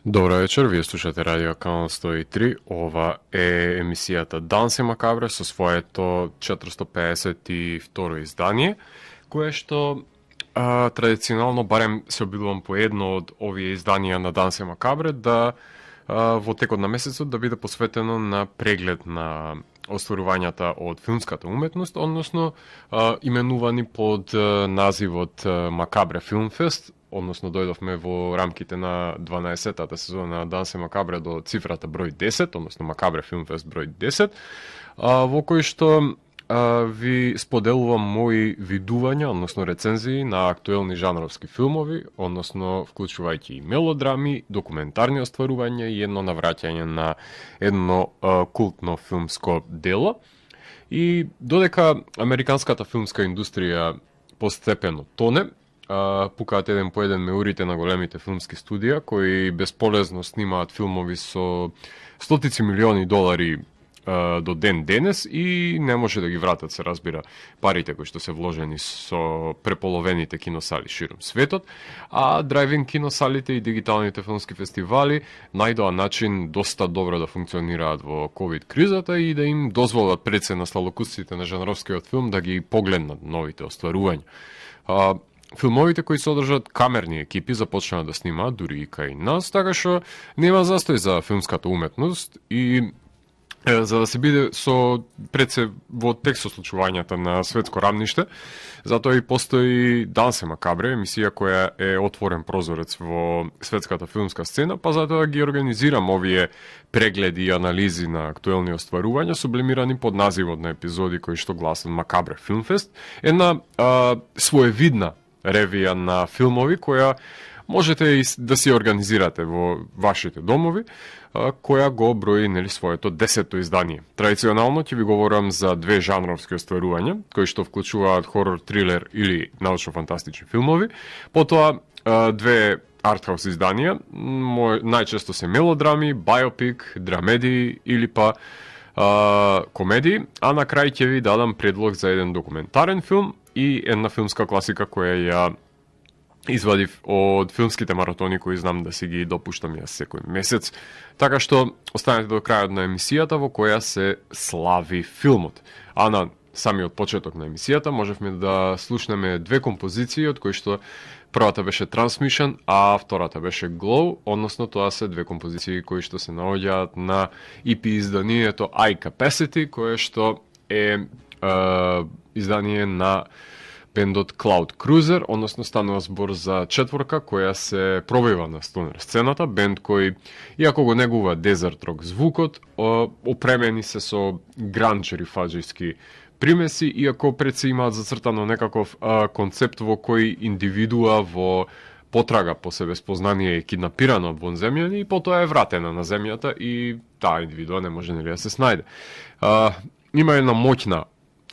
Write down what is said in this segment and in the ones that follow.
Добро вечер, вие слушате Радио Канал 103. Ова е емисијата Данси Макабре со своето 452 издание, кое што традиционално, барем се обидувам по едно од овие изданија на Данси Макабре, да во текот на месецот да биде посветено на преглед на остварувањата од филмската уметност, односно именувани под називот Макабре Филмфест, односно дојдовме во рамките на 12-тата сезона на Данси Макабре до цифрата број 10, односно Макабре Филмфест број 10, во кој што ви споделувам мои видувања, односно рецензии на актуелни жанровски филмови, односно вклучувајќи и мелодрами, документарни остварувања и едно навраќање на едно култно филмско дело. И додека американската филмска индустрија постепено тоне, пукаат еден по еден меурите на големите филмски студија, кои безполезно снимаат филмови со стотици милиони долари до ден денес и не може да ги вратат, се разбира, парите кои што се вложени со преполовените киносали широм светот, а драйв-ин киносалите и дигиталните филмски фестивали најдоа начин доста добро да функционираат во ковид кризата и да им дозволат пред се на слалокусците на жанровскиот филм да ги погледнат новите остварувања. Филмовите кои содржат камерни екипи започнаа да снимаат дури и кај нас, така што нема застој за филмската уметност и за да се биде со пред се во текст со случувањата на светско рамниште, затоа и постои Данси Макабре, емисија која е отворен прозорец во светската филмска сцена, па затоа ги организирам овие прегледи и анализи на актуелни остварувања, сублимирани под називот на епизоди кои што гласат Макабре Филмфест, една своевидна ревија на филмови која можете и да си организирате во вашите домови, која го брои своето 10-то издание. Традиционално ќе ви говорам за две жанровски остварувања, кои што вклучуваат хорор, трилер или научно-фантастични филмови, потоа две артхаус изданија, најчесто се мелодрами, биопик, драмедии или па комедии, а на крај ќе ви дадам предлог за еден документарен филм и една филмска класика која ја извадив од филмските маратони кои знам да си ги допуштам јас секој месец. Така што останете до крајот на емисијата во која се слави филмот. А на самиот почеток на емисијата можевме да слушнеме две композиции, од кои што првата беше Transmission, а втората беше Glow, односно тоа се две композиции кои што се наоѓаат на EP изданието iCapacity, кое што е издание на бендот Cloud Cruiser, односно станува збор за четворка која се пробива на стонер сцената, бенд кој, иако го негува дезерт рок звукот, опремени се со гранч рифаџиски примеси, иако пред се имаат зацртано некаков концепт во кој индивидуа во потрага по себеспознание е киднапирана од вонземјани и потоа е вратена на земјата и таа индивидуа не може да се снајде. Има една моќна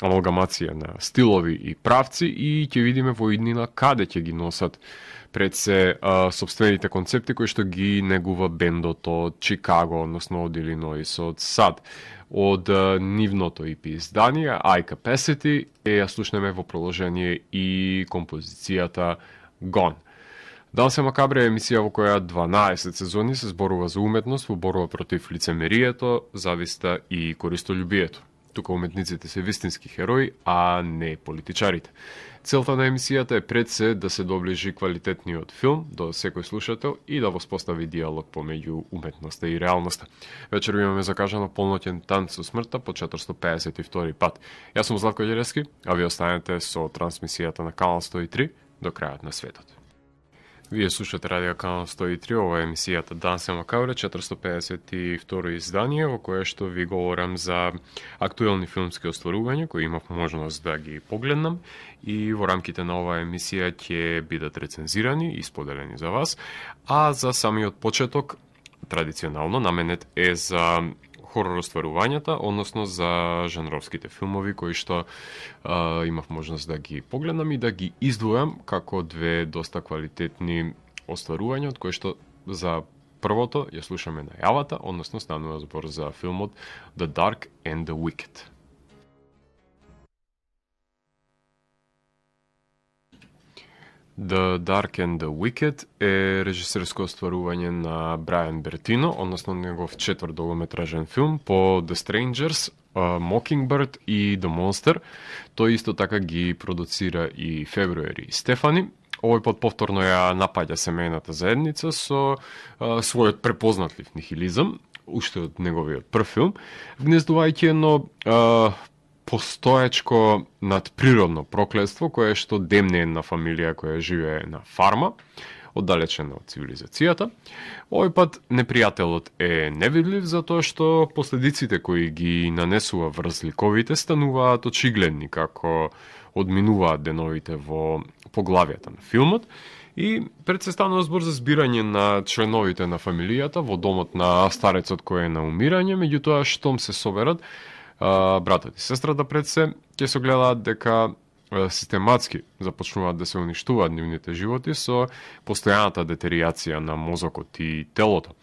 амалгамација на стилови и правци и ќе видиме во иднина каде ќе ги носат пред се собствените концепти кои што ги негува бендот од Чикаго, односно од Илиноис, од САД. Од нивното EP издание iCapacity ја слушнеме во продолжение и композицијата Gone. Данси Макабре е емисија во која 12 сезони се зборува за уметност во борба против лицемерието, зависта и користолюбието. Тука уметниците се вистински херои, а не политичарите. Целта на емисијата е пред се да се доближи квалитетниот филм до секој слушател и да воспостави диалог помеѓу уметноста и реалноста. Вечер имаме закажано полноќен танц со смртта по 452 пат. Јас сум Златко Ѓелевски, а ви останете со трансмисијата на Канал 103 до крајот на светот. Вие слушате Радио Канал 103, ова е емисијата Данси Макабре, 452 издание, во кое што ви говорам за актуелни филмски остварувања, кои имав можност да ги погледнам и во рамките на оваа емисија ќе бидат рецензирани и споделени за вас, а за самиот почеток, традиционално, наменет е за хорор остварувањата, односно за жанровските филмови кои што имав можност да ги погледнам и да ги издвојам како две доста квалитетни остварувања, од кои што за првото ја слушаме најавата, односно станува збор за филмот The Dark and the Wicked. The Dark and the Wicked е режисерско остварување на Брайан Бертино, односно негов четврт долгометражен филм по The Strangers, Mockingbird и The Monster. Тој исто така ги продуцира и Фебруари и Стефани. Овој пат повторно ја напаѓа семејната заедница со својот препознатлив нихилизам, уште од неговиот прв филм, вгнездувајќи едно постоечко надприродно проклетство кое што демне една фамилија која живее на фарма, оддалечена од цивилизацијата. Овој пат непријателот е невидлив затоа што последиците кои ги нанесува врз ликовите стануваат очигледни како одминуваат деновите во поглавијата на филмот. И пред се станува збор за збирање на членовите на фамилијата во домот на старецот кој е на умирање, меѓутоа штом се соберат, братот и сестрата пред се ќе се гледаат дека систематски започнуваат да се уништуваат нивните животи со постојаната детеријација на мозокот и телото.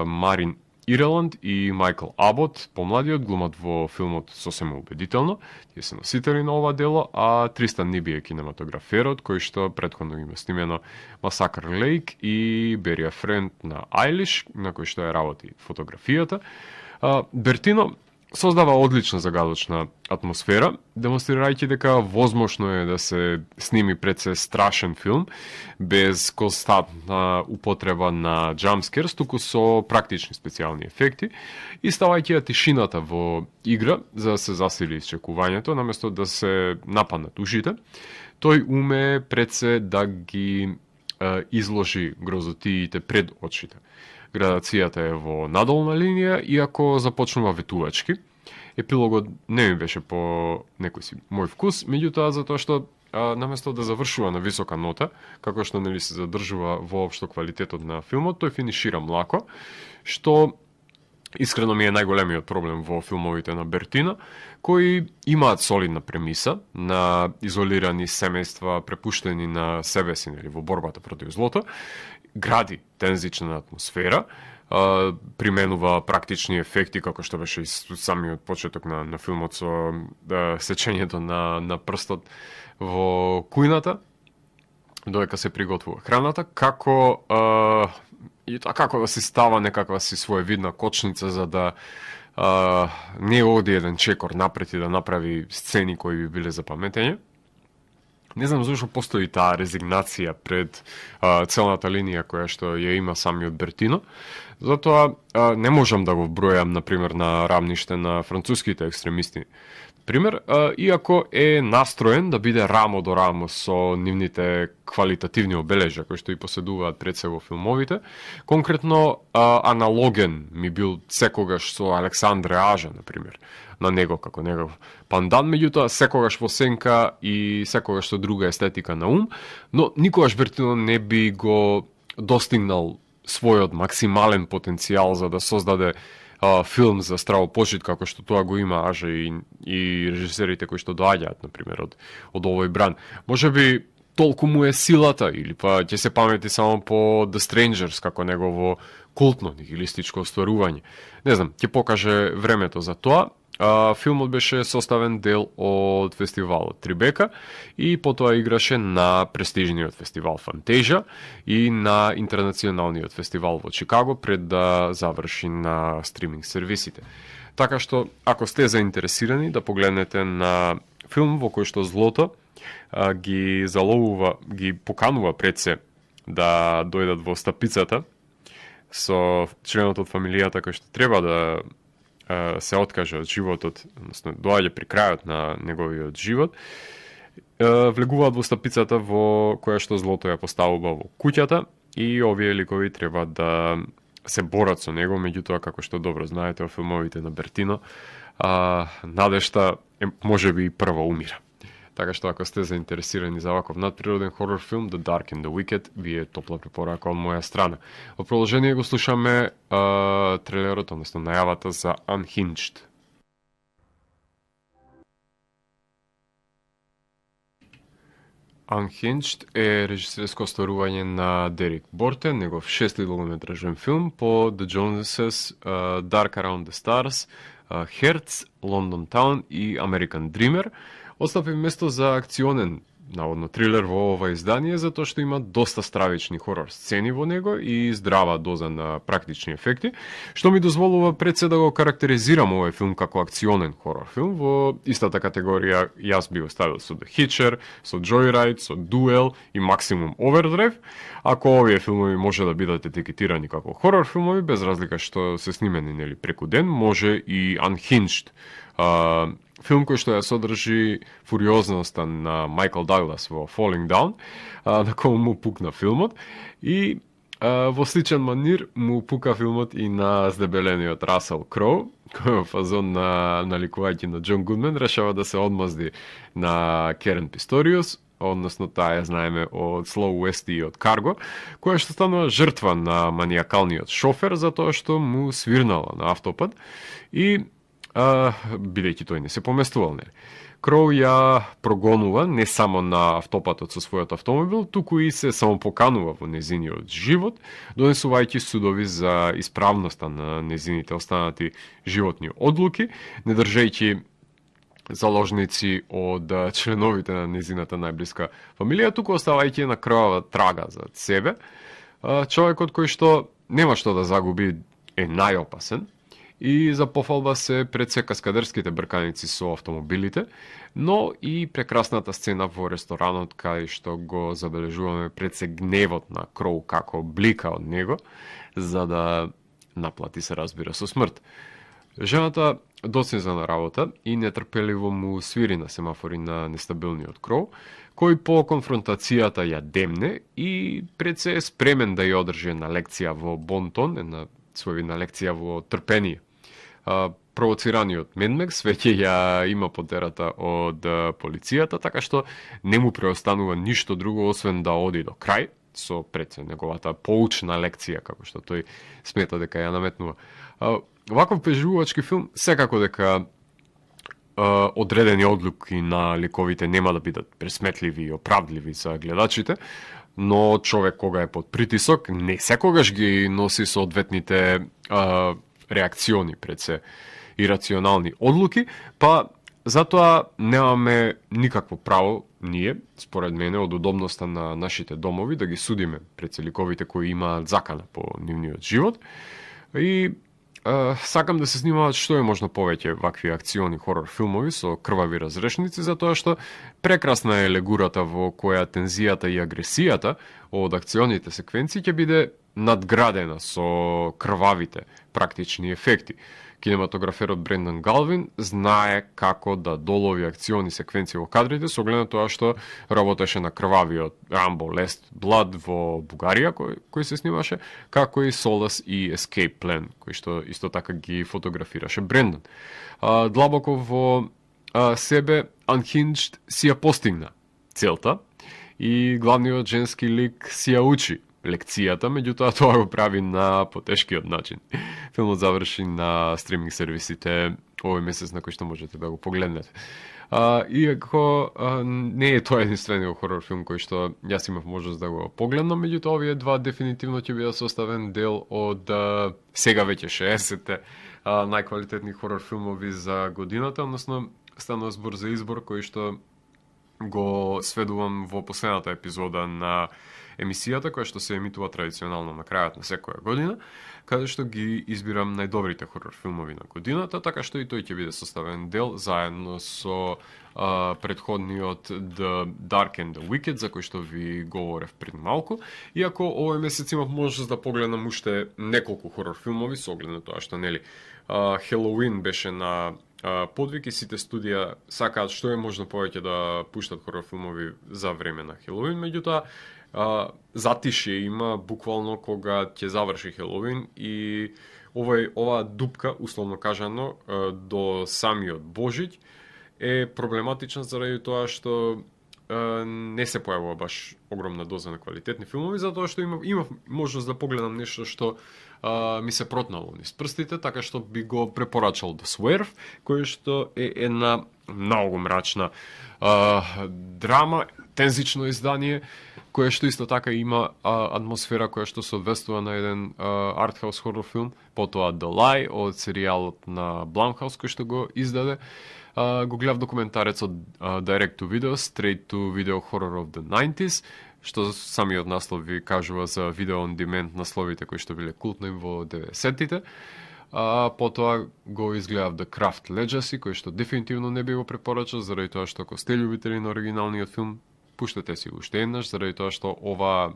Марин Иреланд и Майкл Абот, помладиот, глумат во филмот сосема убедително. Тие се носители на ова дело, а Тристан Ниби е кинематограферот, кој што претходно има снимено Масакр Лейк и Берија Френд на Айлиш, на кој што е работи фотографијата. Бертино создава одлична загадочна атмосфера, демонстрирајќи дека возможно е да се сними пред се страшен филм без константна употреба на джампскерс, туку со практични специјални ефекти и ставајќи ја тишината во игра за да се засили исчекувањето, наместо да се нападнат ушите. Тој уме пред се да ги изложи грозотиите пред очите. Градацијата е во надолна линија, иако започнува ветувачки. Епилогот не ми беше по некој си мој вкус, меѓутоа затоа што наместо да завршува на висока нота, како што нели се задржува воопшто квалитетот на филмот, тој финишира млако, што искрено ми е најголемиот проблем во филмовите на Бертино, кои имаат солидна премиса на изолирани семејства препуштени на себе си, нели, во борбата против злото, гради тензична атмосфера, применува практични ефекти, како што беше и самиот почеток на филмот со сечењето на прстот во кујната, додека се приготвува храната, како и тоа како да се става некаква си своевидна кочница за да не оди еден чекор напред и да направи сцени кои би биле за паметење. Не знам зашто постои таа резигнација пред целната линија која што ја има самиот Бертино. Затоа не можам да го бројам, например, на рамниште на француските екстремисти. Пример, иако е настроен да биде рамо до рамо со нивните квалитативни обележја кои што и поседуваат пред се во филмовите, конкретно аналоген ми бил секогаш со Александре Ажа, например, на него како негов пандан, меѓутоа секогаш во сенка и секогаш со друга естетика на ум, но никогаш Бертино не би го достигнал својот максимален потенцијал за да создаде филм за здраво почит, како што тоа го има Ажа и режисерите кои што доаѓаат, например, од овој бран. Може би толку му е силата, или па ќе се памети само по The Strangers, како негово култно нихилистичко остварување. Не знам, ќе покаже времето за тоа. Филмот беше составен дел од фестивалот Трибека и потоа играше на престижниот фестивал Фантежа и на интернационалниот фестивал во Чикаго пред да заврши на стриминг сервисите. Така што, ако сте заинтересирани да погледнете на филм во кој што злото ги заловува, ги поканува пред се да дојдат во стапицата со членот од фамилијата кој што треба да се откаже од животот, односно доаѓа при крајот на неговиот живот, влегуваат во стапицата во која што злото ја поставува во куќата и овие ликови треба да се борат со него, меѓутоа како што добро знаете во филмовите на Бертино, надежта можеби и прва умира. Така што ако сте заинтересирани за ваков надприроден хорор филм The Dark and the Wicked, ви е топла препорака од моја страна. Во продолжение го слушаме трейлерот, односно најавата за Unhinged. Unhinged е режисерско остварување на Дерик Бортен, негов шести долгометражен филм по The Joneses, Dark Around the Stars, Hertz, London Town и American Dreamer. Остави место за акционен наводно трилер во ова издание, затоа што има доста стравични хорор сцени во него и здрава доза на практични ефекти, што ми дозволува пред се да го карактеризирам овој филм како акционен хорор филм. Во истата категорија јас би го ставил со The Hitcher, со Joyride, со Duel и Maximum Overdrive. Ако овие филмови може да бидат етикетирани како хорор филмови, без разлика што се снимени нели преку ден, може и Unhinged, филм кој што ја содржи фуриозноста на Майкл Даглас во Falling Down, на кому му пукна филмот, и во сличен манир му пука филмот и на здебелениот Расел Кроу, кој во фазон на наликувајќи на Џон Гудман решава да се одмазди на Керен Писториус, односно таа ја знаеме од Slow West и од Карго, која што станува жртва на маниакалниот шофер затоа што му свирнала на автопат и бидејќи тој не се поместувал, нели. Кроу ја прогонува не само на автопатот со својот автомобил, туку и се самопоканува во незиниот живот, донесувајќи судови за исправноста на незините останати животни одлуки, не држејќи заложници од членовите на незината најблиска фамилија, туку оставајќи на крвава трага за себе. Човекот кој што нема што да загуби е најопасен, и за пофалба се пред се каскадерските брканици со автомобилите, но и прекрасната сцена во ресторанот кај што го забележуваме пред се гневот на Кроу како блика од него, за да наплати се разбира со смрт. Жената доцниза на работа и нетрпеливо му свири на семафори на нестабилниот Кроу, кој по конфронтацијата ја демне и пред се е спремен да ја одржи една лекција во бонтон, една својвидна лекција во трпение. Провоцираниот Медмекс веќе ја има потерата од полицијата, така што не му преостанува ништо друго освен да оди до крај со пред се неговата поучна лекција, како што тој смета дека ја наметнува. Ваков пежувачки филм секако дека одредени одлуки на ликовите нема да бидат пресметливи и оправдливи за гледачите, но човек кога е под притисок не секогаш ги носи соодветните реакциони пред се ирационални одлуки, па затоа немаме никакво право ние, според мене, од удобноста на нашите домови да ги судиме пред се ликовите кои имаат закана по нивниот живот. И сакам да се снимаат што е можно повеќе вакви акциони хорор филмови со крвави разрешници, затоа што прекрасна е легурата во која тензијата и агресијата од акционите секвенции ќе биде надградена со крвавите практични ефекти. Кинематограферот Брендан Галвин знае како да долови акциони секвенции во кадрите со оглед на тоа што работеше на крвавиот Rambo Last Blood во Бугарија кој се снимаше, како и Solace и Escape Plan, кој што исто така ги фотографираше Брендан. Длабоко во себе Unhinged си ја постигна целта и главниот женски лик си ја учи лекцијата, меѓутоа тоа го прави на потешкиот начин. Филмот заврши на стриминг сервисите овој месец на кој што можете да го погледнете. Иако не е тоа единствениот хорор филм кој што јас имав можност да го погледнам, меѓутоа овие два дефинитивно ќе бидат составен дел од сега веќе 60-те најквалитетни хорор филмови за годината, односно станува збор за избор кој што го сведувам во последната епизода на емисијата, која што се емитува традиционално на крајот на секоја година, каде што ги избирам најдобрите хорор филмови на годината, така што и тој ќе биде составен дел заедно со предходниот The Dark and the Wicked, за кој што ви говорев пред малку. Иако овој месец имав можност да погледнам уште неколку хорор филмови со оглед на тоа што нели Хелоуин беше на подвиг и сите студија сакаат што е можно повеќе да пуштат хорор филмови за време на Хелоуин, меѓутоа затишје има буквално кога ќе заврши Хелоуин и оваа дупка, условно кажано, до самиот Божиќ е проблематична заради тоа што не се појавува баш огромна доза на квалитетни филмови, затоа што имав можност да погледам нешто што ми се протнало низ прстите, така што би го препорачал The Swerve, кој што е една многу мрачна драма, тензично издание, кое што исто така има атмосфера која што соодветствува на еден артхаус хорор филм, потоа The Lie од серијалот на Blumhouse кој што го издаде. Го гледав документарецот Direct to Video, Straight to Video Horror of the 90s, што самиот наслов ви кажува за видео on demand насловите кои што биле култни во 90-тите. Потоа го изгледав The Craft Legacy, кој што дефинитивно не би го препорачал, заради тоа што ако сте љубители на оригиналниот филм, пуштете си го уште еднаш, заради тоа што ова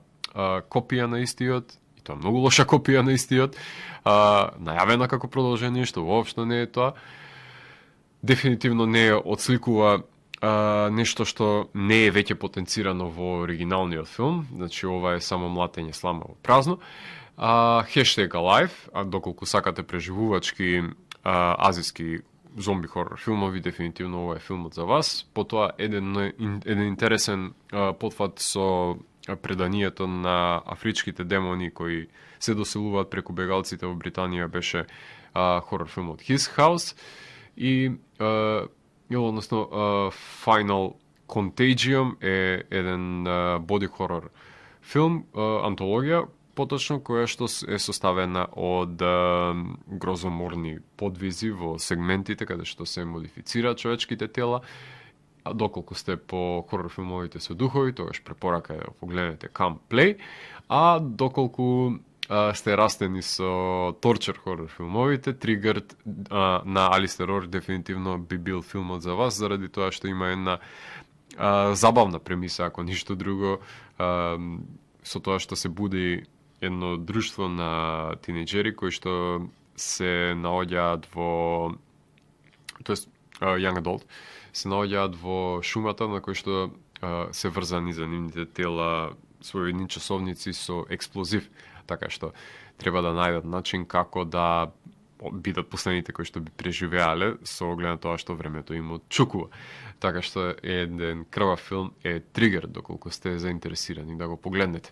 копија на истиот, и тоа многу лоша копија на истиот, најавена како продолжение, што воопшто не е тоа, дефинитивно не отсликува нешто што не е веќе потенцирано во оригиналниот филм, значи ова е само млатење слама во празно. Хештег Alive, доколку сакате преживувачки азиски зомби хорор филмови, дефинитивно ова е филмот за вас. Потоа еден интересен потфат со преданието на афричките демони кои се доселуваат преку бегалците во Британија беше хорор филмот His House и односно Final Contagium е еден боди хорор филм, антологија, поточно која што е составена од грозоморни подвизи во сегментите каде што се модифицираат човечките тела. Доколку сте по хорор филмовите со духови, тогаш препорака е да погледнете Come Play, а доколку сте растени со торчер хорор филмовите, Triggered на Алистер Ор дефинитивно би бил филмот за вас, заради тоа што има една забавна премиса, ако ништо друго, со тоа што се буди едно друштво на тинејџери кои што се наоѓаат во, тоест young adult, се наоѓаат во шумата на кој што се врзани за нивните тела своји едни часовници со експлозив, така што треба да најдат начин како да бидат последните кои што би преживеале со оглед на тоа што времето им отчукува. Така што еден крвав филм е Тригер, доколку сте заинтересирани да го погледнете.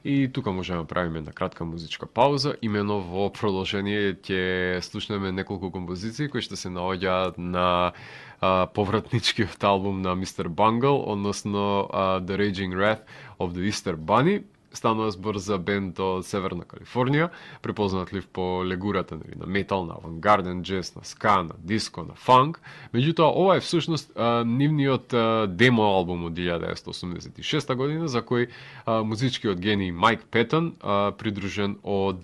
И тука можеме да правиме една кратка музичка пауза. Имено во продолжение ќе слушнеме неколку композиции кои што се наоѓаат на повратничкиот албум на Mr. Bungle, односно The Raging Wrath of the Easter Bunny. Станува збор за бенд од Северна Калифорнија, препознатлив по легурата на метал, на авангарден джез, на ска, на диско, на фанк. Меѓутоа, ова е всушност нивниот демо албум од 1986 година, за кој музичкиот гений Майк Петон, придружен од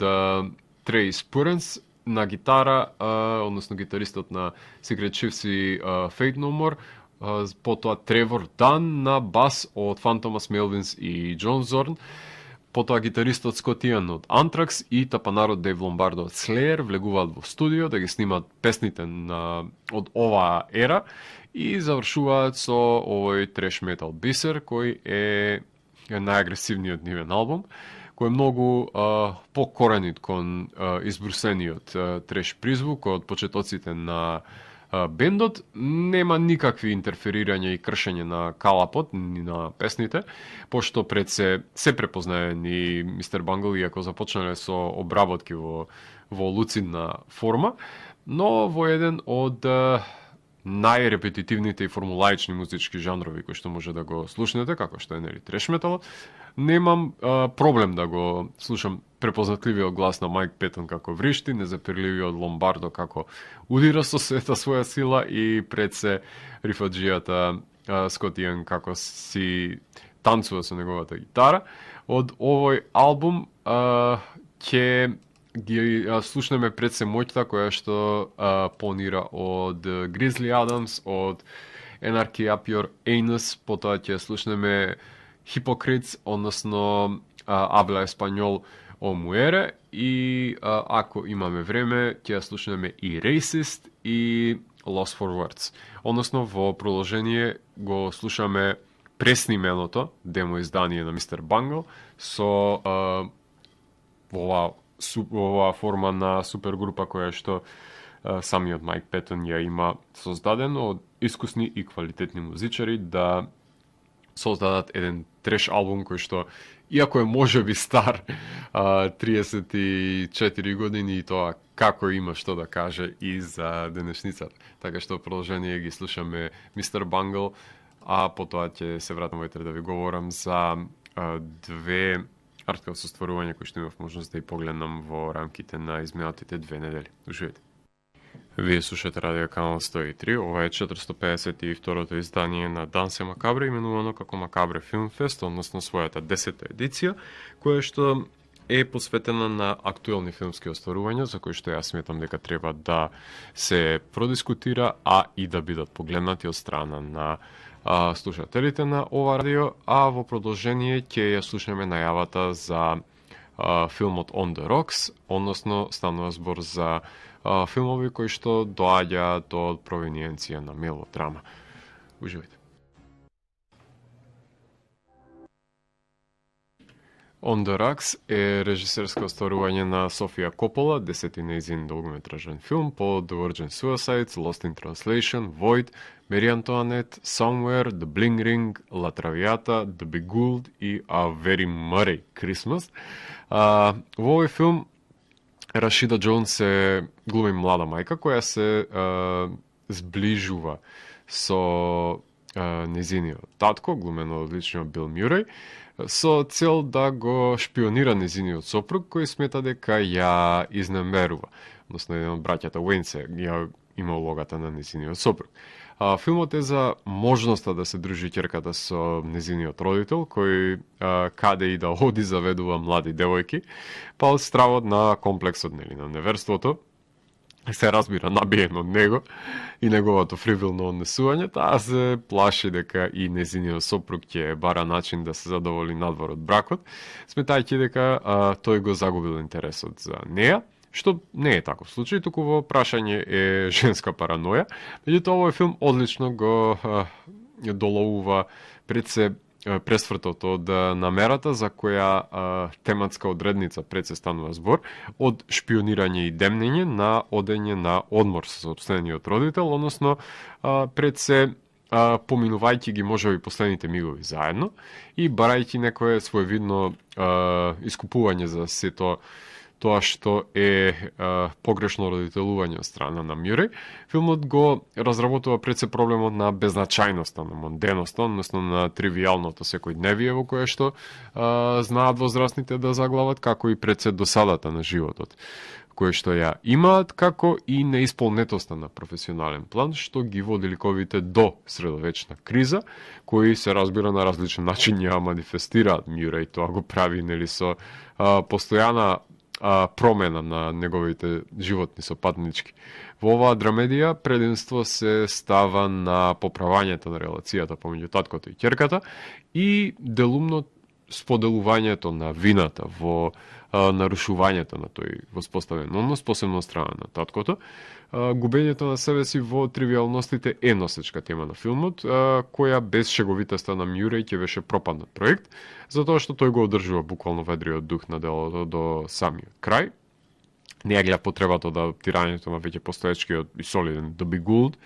Трейс Пуренс на гитара, односно гитаристот на Secret Chiefs и Fate No More, потоа Тревор Дан на бас од Фантомас Мелвинс и Џон Зорн, потоа гитаристот Скот Иан од Anthrax и тапанарот Дейв Ломбардо од Slayer влегуваат во студио да ги снимат песните од оваа ера и завршуваат со овој треш метал бисер кој е најагресивниот нивен албум, кој е многу покоренит кон избрусениот треш призвук од почетоците на бендот. Нема никакви интерферирања и кршење на калапот ни на песните, пошто пред се препознаен и Мистер Бангл, иако започнале со обработки во луцидна форма, но во еден од најрепетитивните и формулаични музички жанрови кои што може да го слушнете, како што е нели треш металот. Немам проблем да го слушам препознатливиот глас на Майк Петон како вришти, незапирливиот Ломбардо како удира со сета своја сила и пред се рифаджијата Скот Иан како си танцува со неговата гитара. Од овој албум ќе ги слушнеме пред се моќта која што понира од Grizzly Adams, од Anarchy Up Your Anus, потоа ќе слушнеме Hypocrites, односно Habla Español o Muere, и ако имаме време ќе слушнеме и Racist и Lost for Words. Односно во продолжение го слушаме преснименото демо издание на Мистер Бангл со оваа форма на супергрупа која што самиот Майк Петон ја има создадено од искусни и квалитетни музичари да создадат еден треш албум кој што, иако е можеби стар 34 години, и тоа како има што да каже и за денешницата. Така што продолжение ги слушаме Мистер Бангл, а потоа ќе се вратам војтре да ви говорам за две арткаст состварувања кои што имав можност да и погледнам во рамките на изминатите 2 недели. Уживете. Вие слушате Радио Канал 103, ова е 452-то издание на Дансе Макабре, именувано како Макабре Филм Фест, односно својата 10-та едиција, која што е посветена на актуелни филмски остварувања, за кои што јас сметам дека треба да се продискутира, а и да бидат погледнати од страна на слушателите на ова радио, а во продолжение ќе ја слушнеме најавата за филмот On the Rocks, односно станува збор за филмови кои што доаѓаат од провениенција на мелодрама. Уживајте. On the Rocks е режисерско остварување на Софија Копола, 10-ти нејзин долгометражен филм по The Virgin Suicides, Lost in Translation, Void, Мари Антуанет, Somewhere, The Bling Ring, La Traviata, The Beguiled и A Very Merry Christmas. Во овој филм Рашида Джонс се глуми млада мајка која се зближува со незиниот татко, глумено од личниот Бил Мюреј, со цел да го шпионира незиниот сопруг кој смета дека ја изнемерува. Односно, еден од браќата Уейнсе ја има улогата на незиниот сопруг. Филмот е за можноста да се дружи ќерката со незиниот родител, кој каде и да оди заведува млади девојки, па од стравот на комплексот на неверството, се разбира набиен од него и неговото фривилно однесување, таа се плаши дека и незиниот сопруг ќе бара начин да се задоволи надвор од бракот, сметајќи дека тој го загубил интересот за неја, што не е таков случај, туку во прашање е женска параноја. Меѓутоа, овој филм одлично го доловува пред се пресвртот од намерата за која тематска одредница пред се станува збор, од шпионирање и демнење на одење на одмор со собствениот родител, односно пред се поминувајќи ги можеби последните мигови заедно и барајќи некое своевидно искупување за сето тоа што е погрешно родителување од страна на Мюреј. Филмот го разработува пред се проблемот на беззначајноста, на монденоста, односно на тривијалното секојдневие во кое што знаат возрастните да заглават, како и пред се досадата на животот, кој што ја имаат, како и неисполнетоста на професионален план, што ги води ликовите до средовечна криза, кои се разбира на различен начин ја манифестираат Мюреј, тоа го прави со постојана промена на неговите животни сопатнички. Во оваа драмедија предимство се става на поправањето на релацијата помеѓу таткото и ќерката и делумно споделувањето на вината во нарушувањето на тој воспоставен однос, посебно од страна на таткото. Губењето на себе си во тривијалностите е носечка тема на филмот, која без шеговитоста на Мюреј ќе беше пропаднат проект, затоа што тој го одржува буквално ведриот дух на делото до самиот крај. Не ја гледа потребата од адаптирањето на веќе постоечкиот и солиден The Beguiled,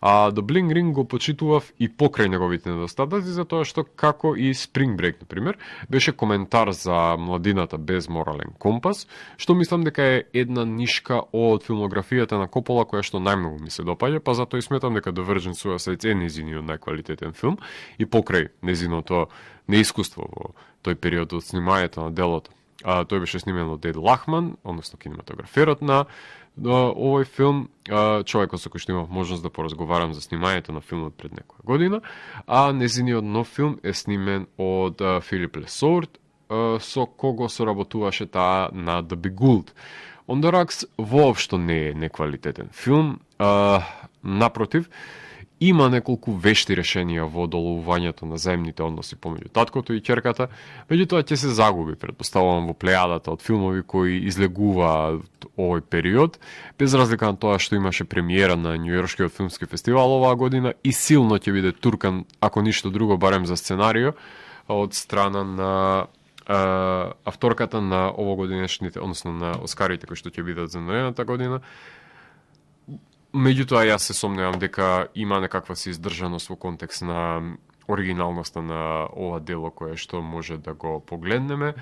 а The Bling Ring го почитував и покрај неговите недостатоци, затоа што како и Spring Break, например, беше коментар за младината без морален компас, што мислам дека е една нишка од филмографијата на Копола која што најмногу ми се допаѓа, па затоа и сметам дека The Virgin Suicides е незиниот најквалитетен филм и покрај незиното неискуство во тој период од снимањето на делото. Тој беше снимен од Дед Лахман, односно кинематограферот на овој филм, човекот со кој што имав можност да поразговарам за снимањето на филмот пред некоја година, а незиниот нов филм е снимен од Филип Лесорт, со кого соработуваше таа на The Beguiled. On the Rocks воопшто не е неквалитетен филм, напротив, има неколку вешти решенија во доловувањето на заемните односи помеѓу таткото и ќерката, меѓутоа ќе се загуби, предпоставувам, во плејадата од филмови кои излегуваат овој период, без разлика на тоа што имаше премиера на Њујоршкиот филмски фестивал оваа година и силно ќе биде туркан, ако ништо друго, барем за сценарио, од страна на авторката на овогодинешните, односно на Оскарите кои што ќе бидат за наредната година. Меѓутоа, јас се сомневам дека има некаква си издржаност во контекст на оригиналноста на ова дело кое што може да го погледнеме,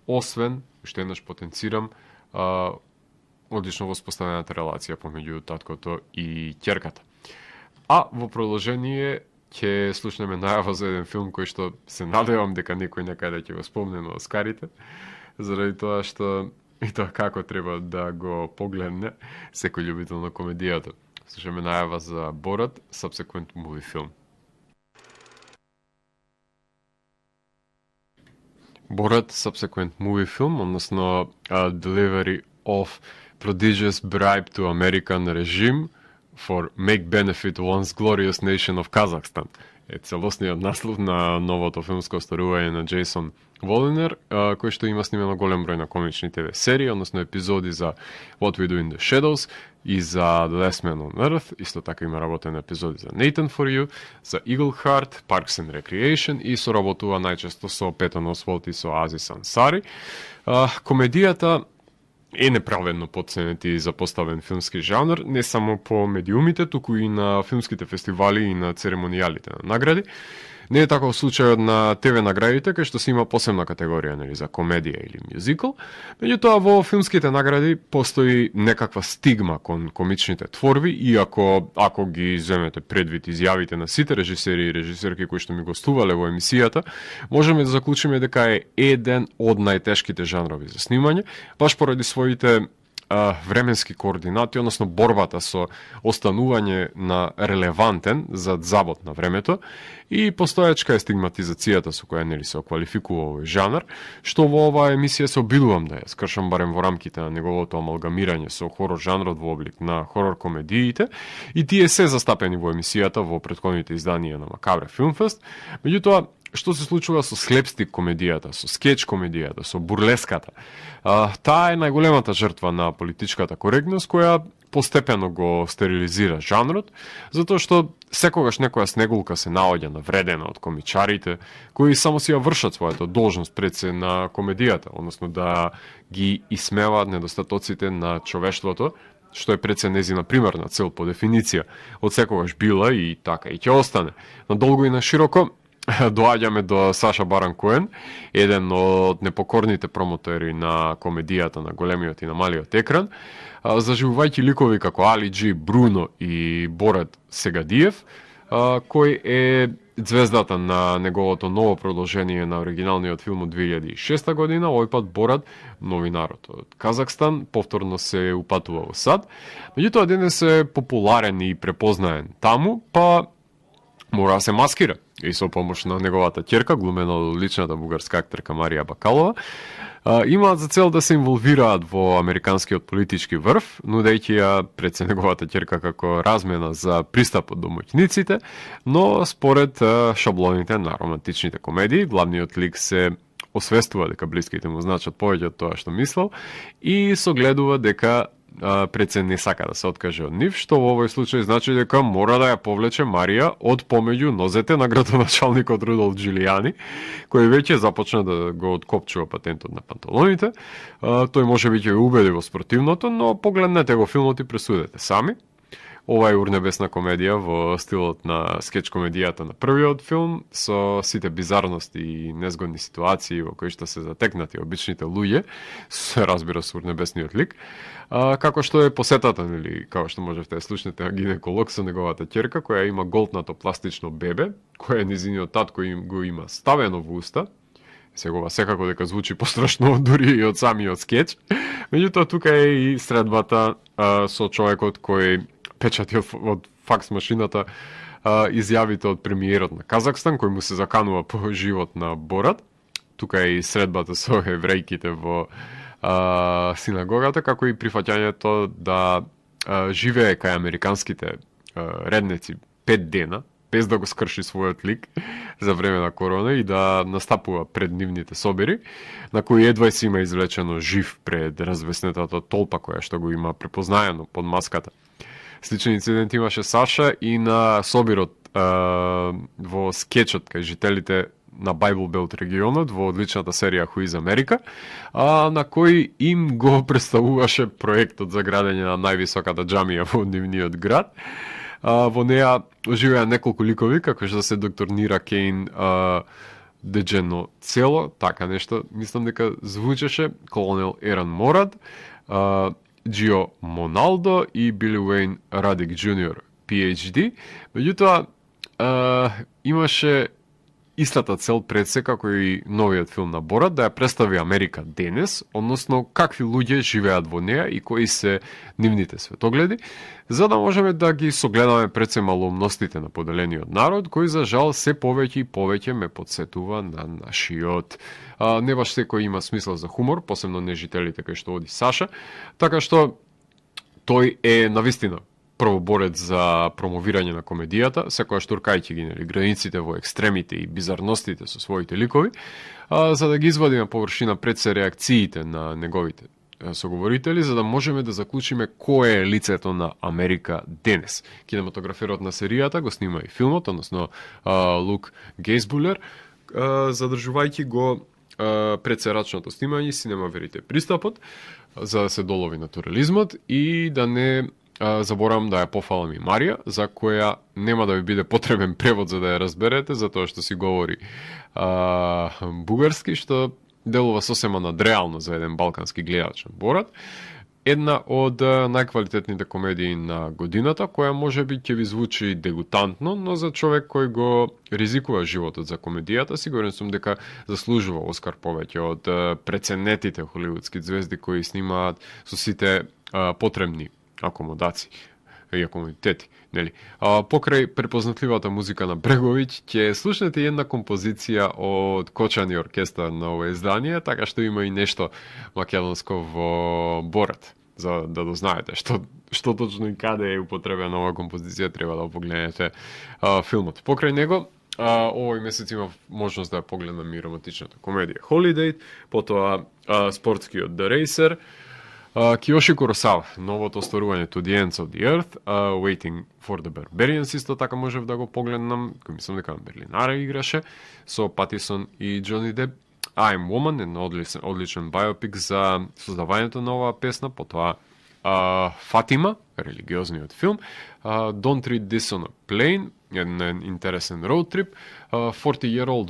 освен, што еднаш потенцирам, одлично воспоставената релација помеѓу таткото и ќерката. А во продолжение ќе слушнеме најава за еден филм кој што се надевам дека некој некаде ќе го спомне на Оскарите, заради тоа што и тоа како треба да го погледне секој љубител на комедијата. Слушаме најава за Borat Subsequent Movie Film. Borat Subsequent Movie Film, односно Delivery of Prodigious Bribe to American Regime for Make Benefit Once Glorious Nation of Kazakhstan. Е целосниот наслов на новото филмско остварување на Джейсон Волинер, кој што има снимено голем број на комични ТВ серии, односно епизоди за What We Do in the Shadows и за The Last Man on Earth, исто така има работени епизоди за Nathan for You, за Eagleheart, Parks and Recreation и соработува најчесто со Петон Освалд и со Азис Ансари. Комедијата е неправедно подценет и запоставен филмски жанр, не само по медиумите, туку и на филмските фестивали и на церемонијалите на награди. Не е таков случајот на ТВ наградите, кај што се има посебна категорија, нели, за комедија или мюзикл. Меѓутоа, во филмските награди постои некаква стигма кон комичните творби, иако ако ги земете предвид изјавите на сите режисери и режисерки кои што ми гостувале во емисијата, можеме да заклучиме дека е еден од најтешките жанрови за снимање, баш поради своите временски координати, односно борбата со останување на релевантен за забот на времето и постојачка е стигматизацијата со која нели се оквалификува овој жанр, што во оваа емисија се обидувам да ја скршам барем во рамките на неговото амалгамирање со хорор жанрот во облик на хорор комедиите, и тие се застапени во емисијата во претходните изданија на Макабре Филмфест. Меѓутоа, што се случува со слепстик комедијата, со скеч комедијата, со бурлеската? Таа е најголемата жртва на политичката коректност, која постепено го стерилизира жанрот, затоа што секогаш некоја снегулка се наоѓа навредена од комичарите, кои само си ја вршат својата должност пред се на комедијата, односно да ги исмеваат недостатоците на човештвото, што е пред се незина примерна цел по дефиниција, од секогаш била и така и ќе остане. Надолго и на широко доаѓаме до Саша Баран Коен, еден од непокорните промотери на комедијата на големиот и на малиот екран, заживувајќи ликови како Али Джи, Бруно и Борат Сегадиев, кој е звездата на неговото ново продолжение на оригиналниот филм од 2006 година, овој пат Борат, нови народ од Казахстан, повторно се упатува во САД. Меѓутоа денес е популарен и препознаен таму, па мора да се маскира и со помош на неговата ќерка, глумена од личната бугарска актерка Марија Бакалова, имаат за цел да се инволвираат во американскиот политички врв, нудејќи ја пред се неговата ќерка како размена за пристапот до моќниците, но според шаблоните на романтичните комедии, главниот лик се освестува дека блиските му значат повеќе од тоа што мислел и согледува дека пред се не сака да се откаже од нив, што во овој случај значи дека мора да ја повлече Марија од помеѓу нозете на градоначалникот Рудолф Џулијани, кој веќе започна да го откопчува патентот на панталоните. Тој може би ќе ја убеди во спротивното, но погледнете го филмот и пресудете сами. Ова е урнебесна комедија во стилот на скеч комедијата на првиот филм, со сите бизарности и незгодни ситуации во кои што се затекнати обичните луѓе, се разбира со урнебесниот лик, како што е посетата, нели, како што можете да слушнете на гинеколог со неговата ќерка, која има голтнато пластично бебе, која низиниот татко го има ставено во уста. Сегова секако дека звучи пострашно дури и од самиот скеч. Меѓутоа тука е и средбата со човекот кој печати од факс машината изјавите од премиерот на Казахстан, кој му се заканува по живот на Борат. Тука е и средбата со еврејките во синагогата, како и прифаќањето да живее кај американските реднеци 5 дена, без да го скрши својот лик за време на корона и да настапува пред нивните собери, на кои едва си има извлечено жив пред развеснетата толпа која што го има препознаено под маската. Сличен инцидент имаше Саша и на собирот во скечот кај жителите на Bible Belt регионот во одличната серија Who is America, на кој им го представуваше проектот за градење на највисоката џамија во нивниот град. Во неа оживеа неколку ликови, како што се доктор Нира Кейн Деджено Цело, така нешто, мислам дека звучеше, колонел Еран Морад, Джио Моналдо и Били Уейн Радик Джуниор, PhD. Меѓутоа, имаше истата цел пред се, како и новиот филм на Борат, да ја представи Америка денес, односно какви луѓе живеат во неа и кои се нивните светогледи, за да можеме да ги согледаме пред се малоумностите на поделениот народ, кој за жал се повеќе и повеќе ме подсетува на нашиот. Не баш секој има смисла за хумор, посебно не жителите кај што оди Саша, така што тој е навистина прво борец за промовирање на комедијата, секоја штуркајќи ги границите во екстремите и бизарностите со своите ликови, за да ги извади на површина пред се реакциите на неговите соговорители, за да можеме да заклучиме кое е лицето на Америка денес. Кинематограферот на серијата го снима и филмот, односно Лук Гейсбулер, задржувајќи го пред серачното снимање Cinema Verite пристапот, за да се долови натурализмот и да не заборавам да ја пофалам и Марија, за која нема да ви биде потребен превод за да ја разберете, затоа што си говори бугарски, што делува сосема надреално за еден балкански гледач на Борат. Една од најквалитетните комедии на годината, која може би ќе ви звучи дегутантно, но за човек кој го ризикува животот за комедијата, сигурен сум дека заслужува Оскар повеќе од преценетите холивудски звезди кои снимаат со сите потребни акомодации и акомодитети, нели? Покрај препознатливата музика на Бреговиќ, ќе слушнете една композиција од Кочани оркестар на ова издание, така што има и нешто македонско во Борат. За да дознаете што точно и каде е употребена ова композиција, треба да погледнете филмот. Покрај него, овој месец имав можност да ја погледнам и романтичната комедија Holiday, потоа спортскиот The Racer, Киоши Куросава, новото остварување To the Ends of the Earth, Waiting for the Barbarians, исто така можев да го погледнам, кој мислам дека на Берлинара играше, со Патисон и Джони Деп. I'm Woman, еден одличен биопик за создавањето на оваа песна, потоа Фатима, религиозниот филм, Don't Read This on a Plane, еден интересен road trip, 40-year-old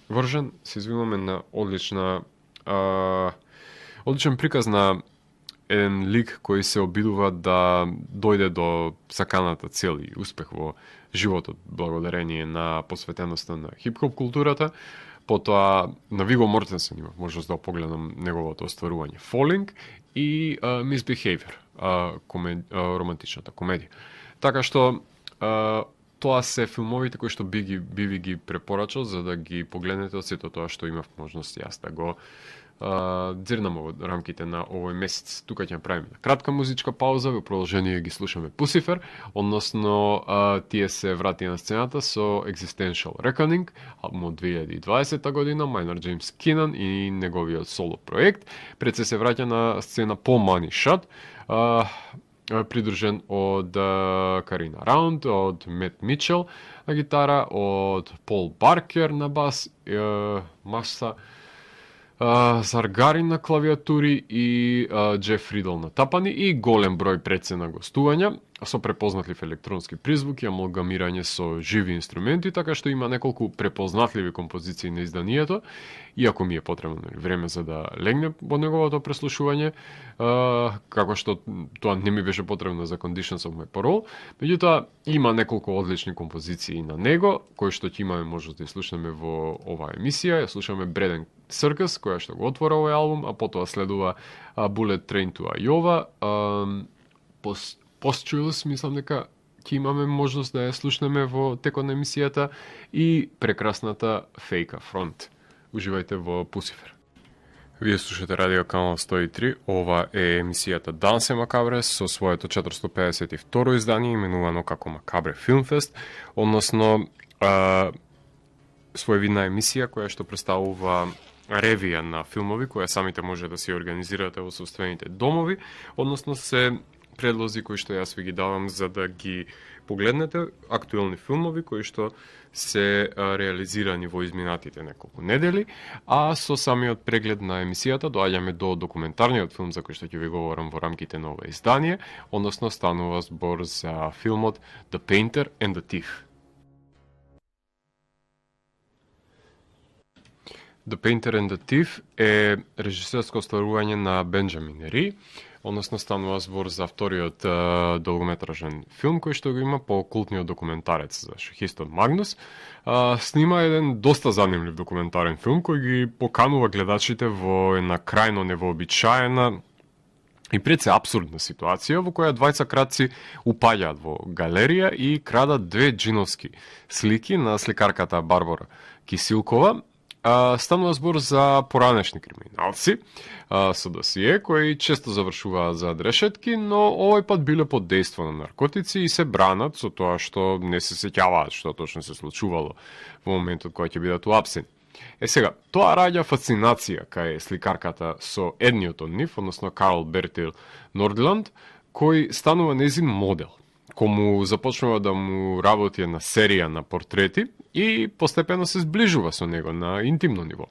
version, се извинуваме на одличен приказ на еден лик кој се обидува да дојде до саканата цел и успех во животот благодарение на посветеноста на хип-хоп културата. Потоа на Виго Мортенсен имав можност да погледам неговото остварување Falling и Misbehavior, романтичната комедија. Така што тоа се филмовите кои што би ви ги препорачал за да ги погледнете од сето тоа што имав можност јас да го дзирнам во рамките на овој месец. Тука ќе направиме кратка музичка пауза, во продолжение ги слушаме Pucifer, односно тие се врати на сцената со Existential Reckoning, албум од 2020 година, Maynard James Keenan и неговиот соло проект. Пред се враќа на сцена Paul Money Shot, придружен од Карина Раунд, од Мет Мичел на гитара, од Пол Баркер на бас, Маса Заргарин на клавиатури и Джеф Ридл на тапани и голем број прецена гостувања со препознатлив електронски призвук и амалгамирање со живи инструменти, така што има неколку препознатливи композиции на изданието, иако ми е потребно време за да легне во неговото преслушување, како што тоа не ми беше потребно за Conditions of My Parole, меѓутоа има неколку одлични композиции на него, кои што ќе имаме можност да слушнеме во оваа емисија. Ја слушаме Бреден Circus, која што го отвора овој албум, а потоа следува Bullet Train to Iowa, Postulus, мислам дека ќе имаме можност да ја слушнеме во текот на емисијата, и прекрасната Fake Front. Уживајте во Pucifer. Вие слушате Радио Канал 103, ова е емисијата Дансе Макабре со своето 452 издание, именувано како Макабре Филмфест, односно своевидна емисија која што представува ревија на филмови, која самите може да си организирате во собствените домови, односно се предлози кои што јас ви ги давам за да ги погледнете, актуелни филмови кои што се реализирани во изминатите неколку недели, а со самиот преглед на емисијата доаѓаме до документарниот филм за кој што ќе ви говорам во рамките на ова издание, односно станува збор за филмот The Painter and the Thief. The Painter and the Thief е режисерско остварување на Бенџамин Ри, односно станува збор за вториот долгометражен филм кој што го има по култниот документарец за шахистот Магнус. Снима еден доста занимлив документарен филм кој ги поканува гледачите во една крајно невообичаена и пред се абсурдна ситуација во која двајца кратци упаѓаат во галерија и крадат две джиновски слики на сликарката Барбара Кисилкова. Станува збор за поранешни криминалци со досие кои често завршуваат за решетки, но овој пат биле под дејство на наркотици и се бранат со тоа што не се сеќаваат што точно се случувало во моментот кога ќе бидат уапсени. Сега, тоа раѓа фасцинација кај сликарката со едниот од нив, односно Карл Бертил Нордланд, кој станува незин модел, кому започнува да му работи на серија на портрети и постепено се сближува со него на интимно ниво.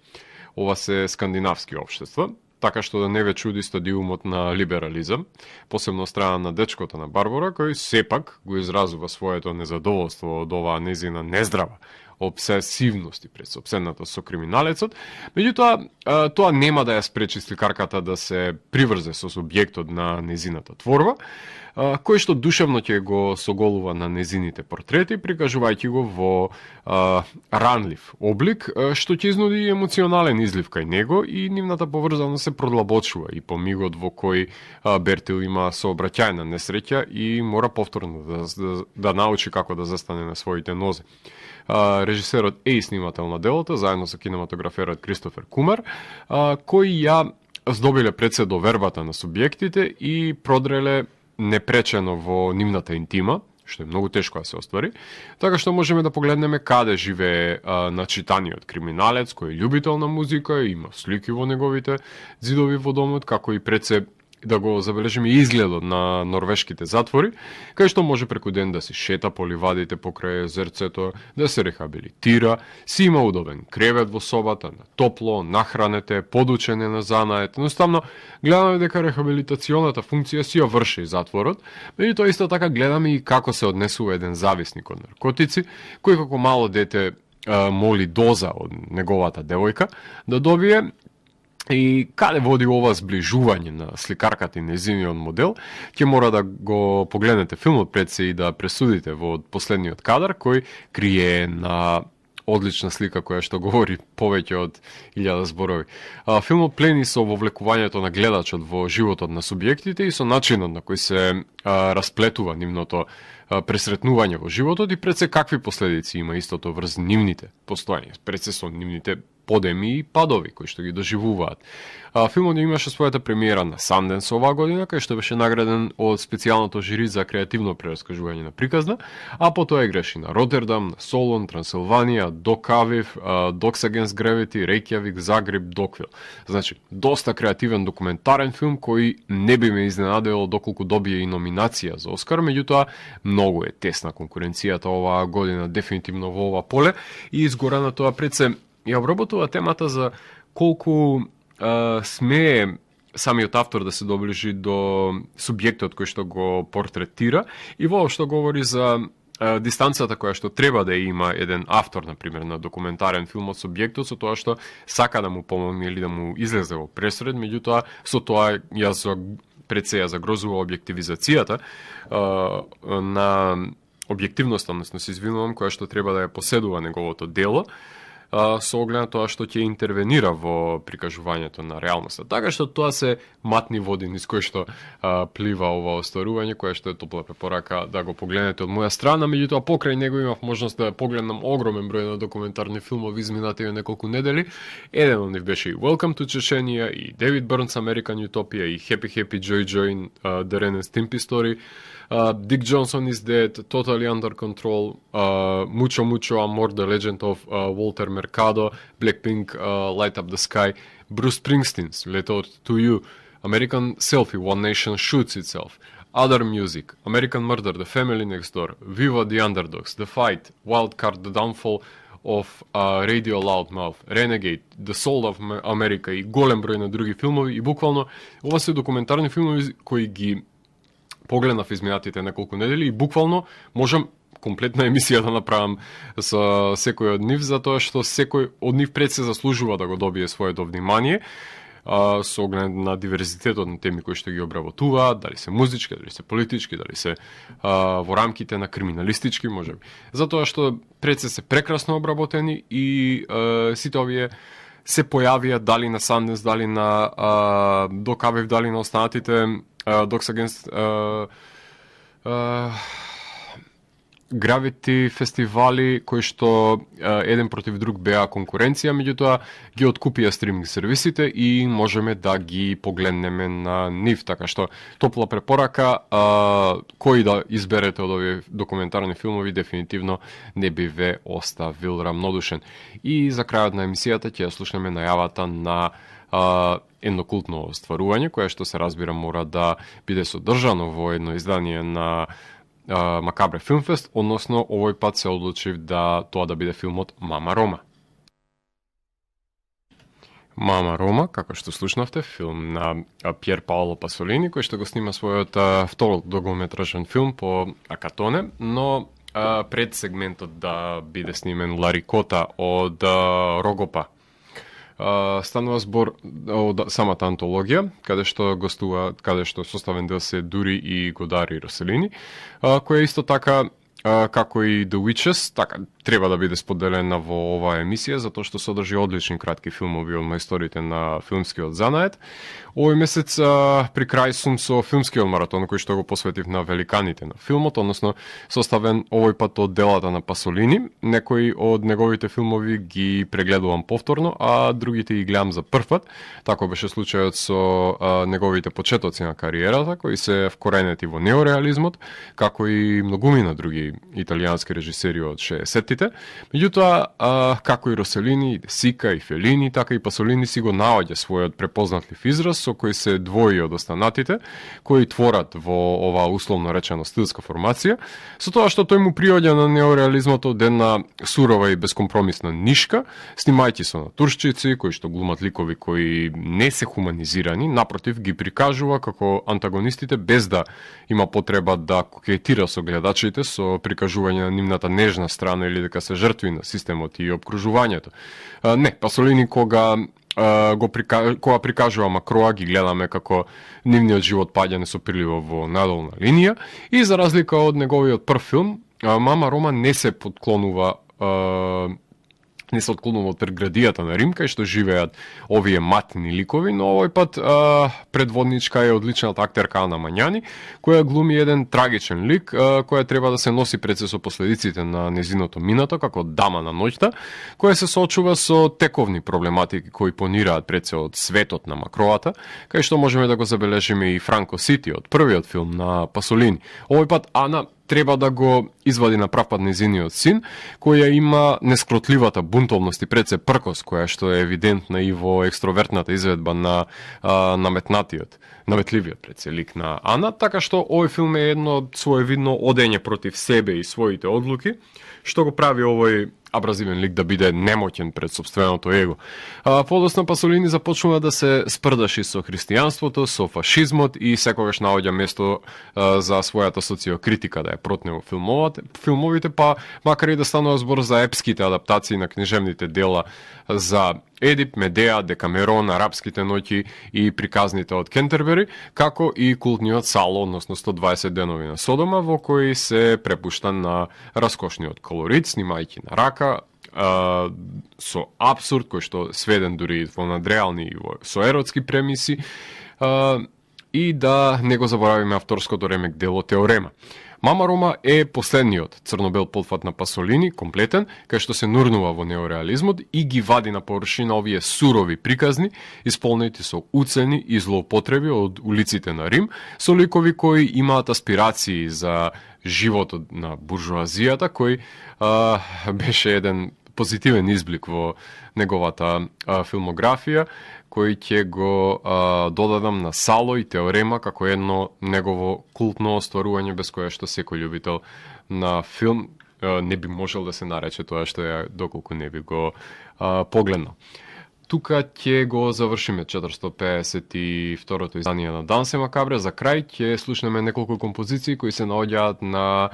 Ова се скандинавски општества, така што да не ве чуди стадиумот на либерализам, посебно од страна на дечкото на Барбара, кој сепак го изразува своето незадоволство од оваа незина нездрава обсесивност и предсопседната со криминалецот, меѓутоа тоа нема да ја спречи сликарката да се приврзе со субјектот на незината творба, кој што душевно ќе го соголува на незините портрети, прикажувајќи го во ранлив облик, што ќе изнуди емоционален излив кај него и нивната поврзаност се продлабочува и по мигот во кој Бертил има сообраќајна несреќа и мора повторно да научи како да застане на своите нозе. Режисерот е и снимател на делото, заедно со кинематограферот Кристофер Кумар, кои ја здобиле пред се довербата на субјектите и продреле непречено во нивната интима, што е многу тешко да се оствари, така што можеме да погледнеме каде живее начитаниот криминалец, кој е љубител на музика, има слики во неговите ѕидови во домот, како и пред се да го забележиме изгледот на норвешките затвори, кај што може преку ден да се шета по ливадите покрај езерцето, да се рехабилитира, си има удобен кревет во собата, на топло, нахранете, подучене на занает. Едноставно, гледаме дека рехабилитационата функција си ја врши затворот, меѓутоа исто така гледаме и како се однесува еден зависник од наркотици, кој како мало дете моли доза од неговата девојка да добие. И каде води ова сближување на сликарката и незиниот модел, ќе мора да го погледнете филмот пред се и да пресудите во последниот кадар, кој крие на одлична слика која што говори повеќе од 1000 зборови. Филмот плени со вовлекувањето на гледачот во животот на субјектите и со начинот на кој се расплетува нивното пресретнување во животот и пред се какви последици има истото врз нивните постојања, пред се со нивните подеми и падови кои што ги доживуваат. Филмот имаше својата премиера на Санденс оваа година, кај што беше награден од специјалното жири за креативно прераскажување на приказна, а потоа играше на Ротердам, на Солон, Трансилванија, Док Авив, Dogs Against Gravity, Рејкјавик, Загреб, Доквил. Значи, доста креативен документарен филм кој не би ме изненадило доколку добие и номинација за Оскар, меѓутоа многу е тесна конкуренцијата оваа година дефинитивно во ова поле и изгорана тоа пред се ја обработува темата за колку смее самиот автор да се доближи до субјектот кој што го портретира и воопшто говори за дистанцата која што треба да има еден автор, например, на документарен филм од субјектот, со тоа што сака да му помогне или да му излезе во пресред, меѓутоа со тоа пред се ја загрозува објективизацијата на објективноста, односно се извинувам, која што треба да ја поседува неговото дело, со оглед на тоа што ќе интервенира во прикажувањето на реалноста. Така што тоа се матни води низ кои што плива ова остварување, кое што е топла препорака да го погледнете од моја страна, меѓутоа покрај него имав можност да погледнам огромен број на документарни филмови изминативе неколку недели. Еден од нив беше и Welcome to Chechnya, и David Burns American Utopia, и Happy Happy Joy Joy The Ren and Stimpy Story, Dick Johnson is Dead, Totally Under Control, Mucho Mucho Amor, The Legend of Walter Mercado, Blackpink, Light Up the Sky, Bruce Springsteen's Letter to You, American Selfie, One Nation Shoots Itself, Other Music, American Murder, The Family Next Door, Viva the Underdogs, The Fight, Wild Card, The Downfall of Radio Loudmouth, Renegade, The Soul of America и голем број на други филмови и буквално ова се документарни филмови кои ги погледнав изминатите неколку недели и буквално можам комплетна емисија да направам со секој од нив, затоа што секој од нив пред се заслужува да го добие своето внимание. со оглед на диверзитетот на теми кои што ги обработуваат, дали се музички, дали се политички, дали се во рамките на криминалистички, можеби. Затоа што пред се прекрасно обработени и сите овие се појавија дали на Санденс, дали на Докабев, дали на останатите Dogs Against Gravity фестивали кои што еден против друг беа конкуренција, меѓутоа ги откупија стриминг сервисите и можеме да ги погледнеме на нив, така што топла препорака, кој да изберете од овие документарни филмови дефинитивно не би ве оставил рамнодушен. И за крајот на емисијата ќе ја слушнеме најавата на едно култно стварување, кое што се разбира мора да биде содржано во едно издание на Макабре Филмфест, односно овој пат се одлучив да тоа да биде филмот Мама Рома. Мама Рома, како што слушнавте, филм на Пьер Паоло Пасолини, кој што го снима својот втор долгометражен филм по Акатоне, но пред сегментот да биде снимен Ларикота од Рогопа. Станува збор од самата антологија, каде што гостува, каде што составен дел се Дури и Годари и Роселини, која исто така како и The Witches, така треба да биде споделена во оваа емисија, затоа што содржи одлични кратки филмови од мајсторите на филмскиот занает. Овој месец при крај сум со филмскиот маратон, кој што го посветив на великаните на филмот, односно составен овој пат од делата на Пасолини. Некои од неговите филмови ги прегледувам повторно, а другите ги гледам за прв пат. Тако беше случајот со неговите почетоци на кариерата, кои се вкоренети во неореализмот, како и многумина други италијански режисери од 60-тите. Меѓутоа, како и Роселини, и Десика, и Фелини, така и Пасолини си го наоѓа својот препознатлив израз со кој се двои од останатите, кои творат во оваа условно речено стилска формација, со тоа што тој му приоѓа на неореализмот од една сурова и безкомпромисна нишка, снимајќи со натуршчици, кои што глумат ликови кои не се хуманизирани, напротив ги прикажува како антагонистите без да има потреба да кокетира со гледачите со прикажување на нивната нежна страна или дека се жртви на системот и обкружувањето. Не, Пасолини кога прикажува Макроа, ги гледаме како нивниот живот паѓа несопирливо во надолна линија и за разлика од неговиот прв филм, Мама Рома не се отклонува од предградијата на Рим, кај што живеат овие матни ликови, но овој пат предводничка е одличната актерка Ана Мањани, која глуми еден трагичен лик, која треба да се носи пред се со последиците на незиното минато, како дама на ноќта, која се соочува со тековни проблематики кои понираат пред се од светот на Макроата, кај што можеме да го забележиме и Франко Сити од првиот филм на Пасолини. Овој пат Ана треба да го извади на прав пат незиниот син, која има нескротливата бунтовност и пред се пркос, која што е евидентна и во екстровертната изведба на наметливиот пред се лик на Ана, така што овој филм е едно своевидно одење против себе и своите одлуки, што го прави овој абразивен лик да биде немоќен пред собственото его. Подоцна Пасолини започнува да се спрдаши со христијанството, со фашизмот и секогаш наоѓа место за својата социокритика да ја протне во филмовите, па макар и да станува збор за епските адаптации на книжевните дела за Едип, Медеа, Декамерон, Арапските ноќи и приказните од Кентербери, како и култниот Сало, односно 120 денови на Содома, во кои се препушта на раскошниот колорит, снимајќи на рака, со абсурд, кој што сведен дури во надреални и со еротски премиси, и да не го заборавиме авторското ремек дело Теорема. Мама Рома е последниот црнобел потфат на Пасолини, комплетен, кај што се нурнува во неореализмот и ги вади на површина овие сурови приказни, исполнети со уцени и злоупотреби од улиците на Рим, со ликови кои имаат аспирации за животот на буржуазијата, кој беше еден позитивен изблик во неговата филмографија, кој ќе го додадам на Сало и Теорема како едно негово култно остварување без кое што секој љубител на филм не би можел да се нарече тоа што ја доколку не би го погледнал. Тука ќе го завршиме 452-то издание на Дансе Макабре. За крај ќе слушнеме неколку композиции кои се наоѓаат на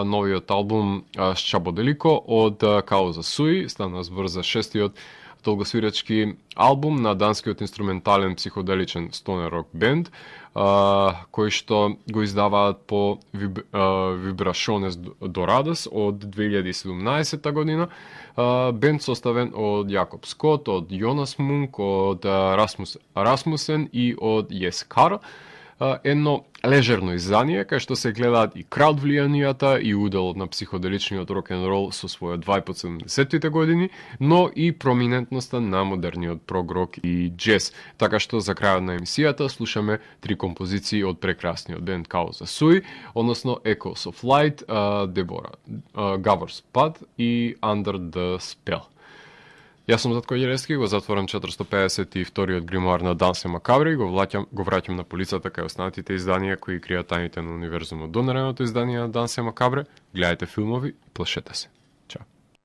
новиот албум Счабоделико од Кауза Суи. Стана збор за шестиот долгосвирачки албум на данскиот инструментален психоделичен стонер рок бенд, кој што го издаваат по Vibrationes Doradas од 2017 година. Бенд составен од Јакоб Скот, од Јонас Мунк, од Расмусен и од Јес Кар. Едно лежерно издание, кај што се гледаат и крауд влијанијата и уделот на психоделичниот рок-н-рол со својот вајб од 70-тите години, но и проминентноста на модерниот прог-рок и джез. Така што за крајот на емисијата слушаме 3 композиции од прекрасниот бенд Causa Sui, односно Echoes of Light, Deborah Gavor's Path и Under the Spell. Јас сум Затко Јелевски, го затворам 452-иот гримуар на Дансе Макабре и го враќам на полицата кај останатите изданија кои кријат тајните на универзумот. До наредното издание на Дансе Макабре, гледајте филмови и плашете се.